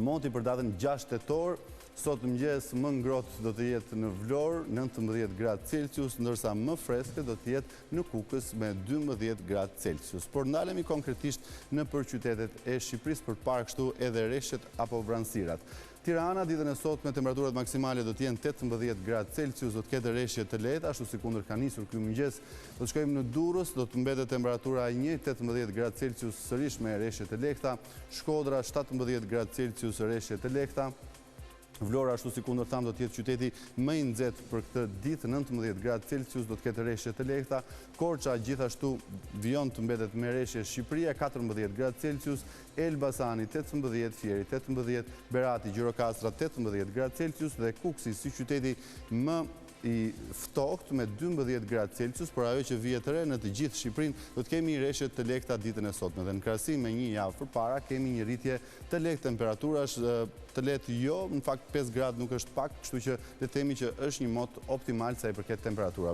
Moti për datën 6 tetor, sot në mëngjes më ngrohtë do të jetë në Vlorë, 19 gradë Celsius, ndërsa më freskët do të jetë në Kukës me 12 gradë Celsius. Por ndalemi konkretisht nëpër qytetet e Shqipërisë për të parë kështu edhe reshjet apo vranësirat. Tirana, ditën e sotme temperaturat maksimale do të jenë 18 gradë Celsius, do të ketë reshje të lehta, ashtu sikundër ka nisur ky mëngjes. Do të shkojmë në Durrës, do të mbetet temperatura e njëjtë 18 gradë Celsius sërish me reshje të lehta. Shkodra 17 gradë Celsius reshje të lehta. Vlora ashtu sikundër thamë do të jetë qyteti më i nxehtë për këtë ditë, 19 gradë Celsius do të ketë reshje të lehta. Korça gjithashtu vijon të mbetet me reshje Shqipëria 14 gradë Celsius, Elbasani 18, Fieri 18, Berati, Gjirokastra 18 gradë Celsius dhe Kukësi si qyteti më i ftohtë me 12 gradë Celsius, por ajo që vihet re në të gjithë Shqipërinë do të kemi reshje të lehta ditën e sotme dhe në krahasim me një javë përpara kemi një rritje të lehtë temperaturash, të lehtë jo, në fakt 5 gradë nuk është pak, kështu që le të themi që është një mot optimal sa i përket temperaturave.